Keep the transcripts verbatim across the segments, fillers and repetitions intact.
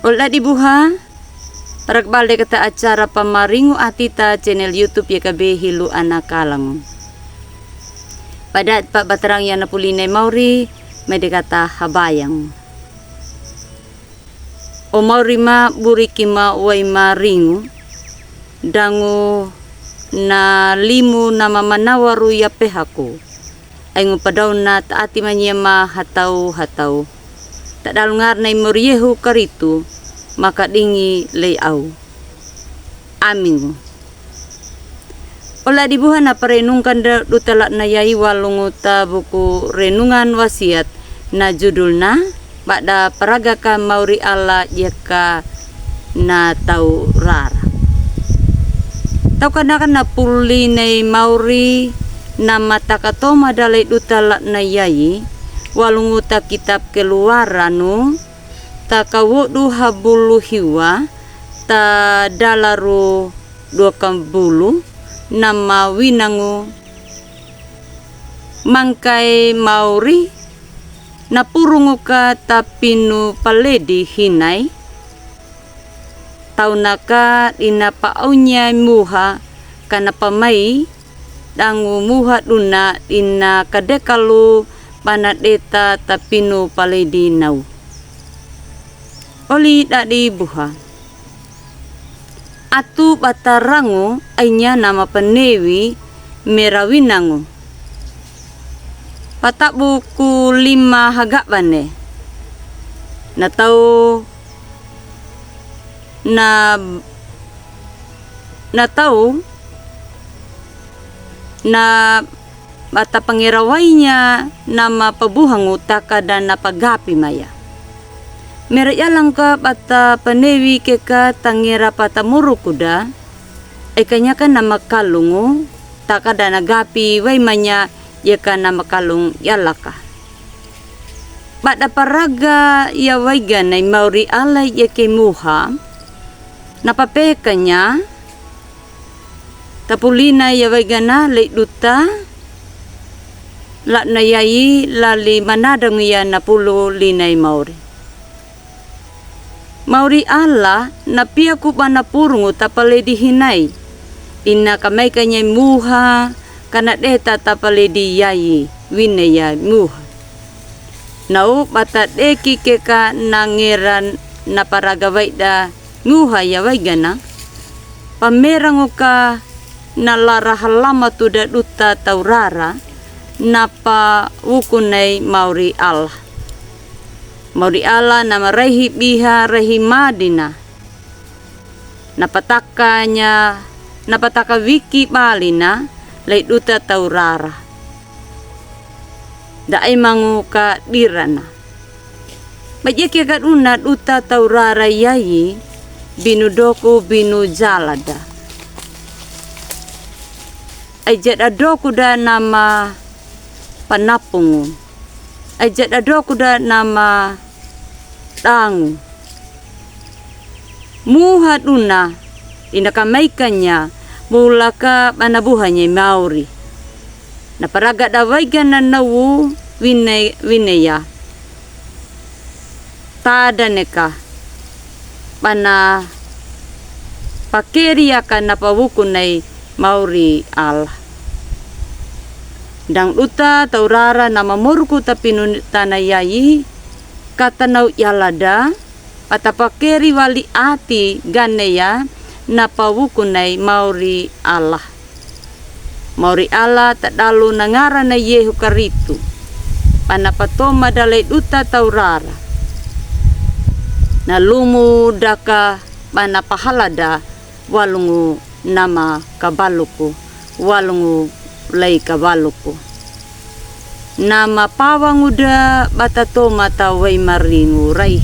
Ola di buha, para kebal de kata acara Pamaringu Atita, channel YouTube ya kabe hilu ana kalangu. Pada pa batarang ya na puli nai mauri, mai de kata habayang. O mauri ma buri ki ma wai maringu, dangu na limu na mamanawaru ya pehaku. Aingu padau na taati manyema hatau hatau. Tadalu ngar nai mauri Yehu Karistu, maka dingi lei au. Amingu. Ola di buha na parenungkan da duta la na yai walungu ta buku renungan wasiat na judul na bada paraga ka mauri Allah yeka na tau rara. Tau kanaka na puli nai mauri na mataka toma dalai duta la na yai walungu ta kitab Keluaranu, taka wodu habulu hiwa, ta dalaru dua kabulu, na mawinangu. Mangkai mauri, na purungu ka tapinu paledi hinai. Tau naka dina pa aunya muha, kana pamai, dangu muha duna dina kadekalu bana deta tapinu paledi nau. Oli dadi buha. Atu batarangu ainya nama panewi merawinangu. Patabu ku lima hagabane. Na tau, na, na tau, na bata pangerawainya nama pabuhangu taka da na pagapi maya. Mera yalang ka bata panewi keka tangera patamuruku da, ekanya ka nama kalungu, taka da na gapi waimanya yeka nama kalung yalaka. Bada paraga ya waiga nai mauri Allah yeke muha, na papekanya, tapulina ya waigana lei duta, la na yai lali manadang ya na pulu linai mauri. Mauri Allah na piaku bana purungu tapaledi hinai. Ina kamaikanya muha, kana deta tapaledi yai, wine ya muha. Nau bata deki keka na ngera na paraga waida muha ya waigana. Pamerangu ka na lara halamatu da duta tau rara, na pawuku nai mauri Allah. Mauri Allah na maraihi biha raihi madina. Na patakanya, na pataka wiki balina, lei duta tau rara. Da ai mangu ka dirana. Bajeke ka duna duta tau rara yai, binu doku binu jalada. Ai jada doku da nama panapungu. Ai jada doku da nama dangu. Muha duna, ina kamaikanya, mulaka bana buhanya mauri. Na paraga da waigana nau wine, wine ya. Tada neka. Bana pakeri aka na pawuku nai mauri Allah. Dang duta tau rara na mamoruku tapinu tana yai, kata nau yalada, bata pakeri wali ati gane ya na pawuku nai mauri Allah. Mauri Allah tadalu na ngara nai Yehu Karistu. Bana patoma dalai duta tau rara. Na lumu daka bana pahalada walungu nama kabaluku, walungu lei kabaluku. Nama pawangu da bata toma tau wai maringu rai.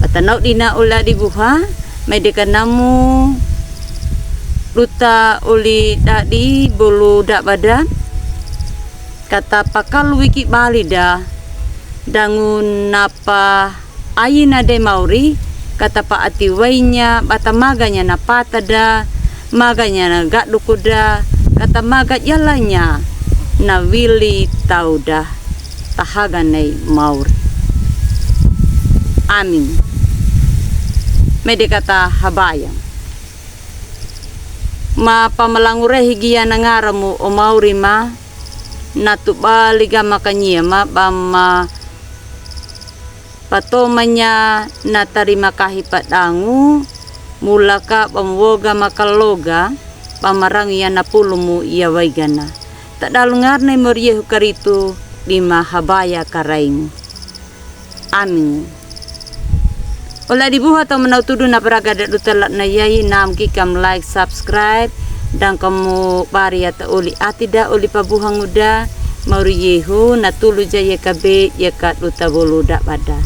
Bata nau dina ola di buha, mai deka namu duta oli dadi bulu da bada. Kata pakalu wiki bali da, dangu napa aina de mauri, kata pa ati wainya, bata maganya na pata da, maganya na gaduku da, kata maga jalanya na wili tau da, tahaga nai mauri. Amin. Mede kata habayang. Ma pamalangu rehi gia na ngaramu o Mauri ma, na tubali ga ma kaniya ma ba ma patomanya na tarima kahi padangu, mulaka ba ma woga ma kaloga, ba ma rangu ya na pulumu ya waigana. Tadalu ngarna i Mauri Yehu Karistu, di ma habaya karaingu. Amin. Ole adi buha tau manau tudu na braga da duta latna yai, nam ki kam like, subscribe, dan kamu bari ata oli ati da oli pabuhangu da, Mauri Yehu, na tulu ja ya ka be, ya ka duta bolu da bada.